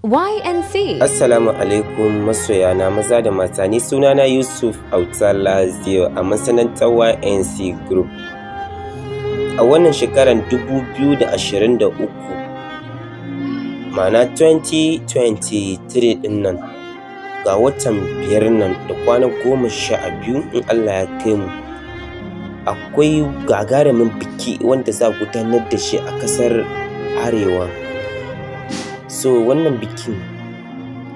YNC. Assalamu alaikum masoyana maza da mata, ni sunana Yusuf Auta Lazio a masana'antar YNC Group. A wannan shekarar 2023, ma'ana 2023 ɗin nan, ga watan biyar nan da kwana 12 in Allah ya kai mu, akwai gagarumin biki wanda za a gudanar da shi a ƙasar Arewa. So wannan bikin,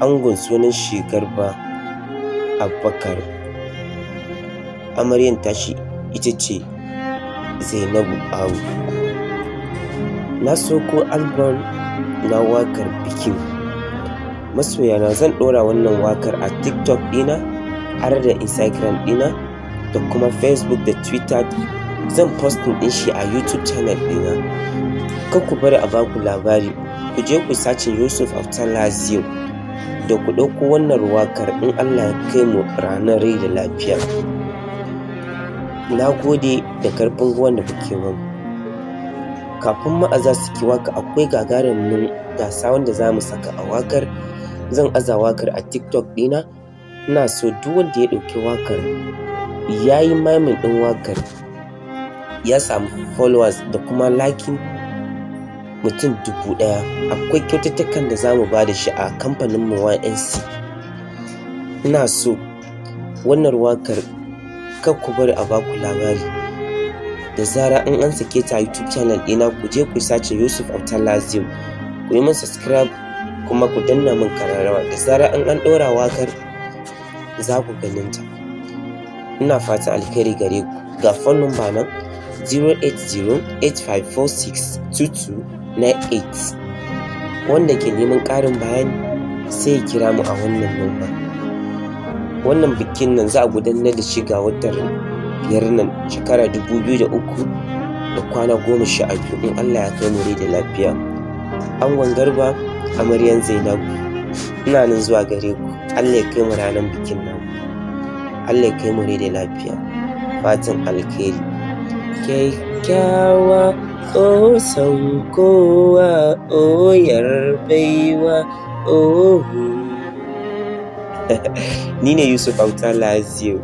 angon sunan shi Garba Abubakar, amaryan tashi ita ce Zainabu Abu. Na sauko album na wakar bikin. Masoyana, zan ɗora wannan wakar a TikTok ɗina har da Instagram ɗina da kuma Facebook da Twitter. Zan posting ɗin shi a YouTube channel ɗina. Kar ku bari a baku labari, ku je ku searching Yusuf Auta Lazio da ku ɗauko wannan wakar in Allah ya kai mu ranar rai da lafiya. Na gode da karfin gwiwan da kuke ban. Kafin ma a za saki waka, akwai gagarumin gasa wanda za mu saka a wakar. Zan aza wakar a TikTok ɗina. Ina so duk wanda ya ɗauki wakar ya yi miming ɗin wakar, ya samu followers da kuma liking mutum 1000, akwai kyaututtukan da za mu ba da shi a kamfaninmu YNC. Ina so wannan wakar, kar ku bari a baku labari. Da zara in an sake ta a YouTube channel ɗina, ku je ku searching Yusuf Auta Lazio, ku yi min subscribe kuma ku danna min kararrawa. Da zara in an ɗora wakar, za ku ganin ta. Ina fatan alkhairi gare ku. Ga phone number nan, 08085462298. Wanda ke neman ƙarin bayani sai ya kira mu a wannan number. Wannan bikin nan za a gudanar da shi ga watan biyar nan, shekara 2003 da kwana 12 in Allah ya kai mu rai da lafiya. Angon Garba, amaryan Zainabu, ina nan zuwa gare ku. Allah ya kai mu ranar bikin namu. Allah ya kai mu rai da lafiya. Fatan alkhairi. Kyakkyawa, oh son kowa, oh yar baiwa, oh. Ni ne Yusuf Auta Lazio.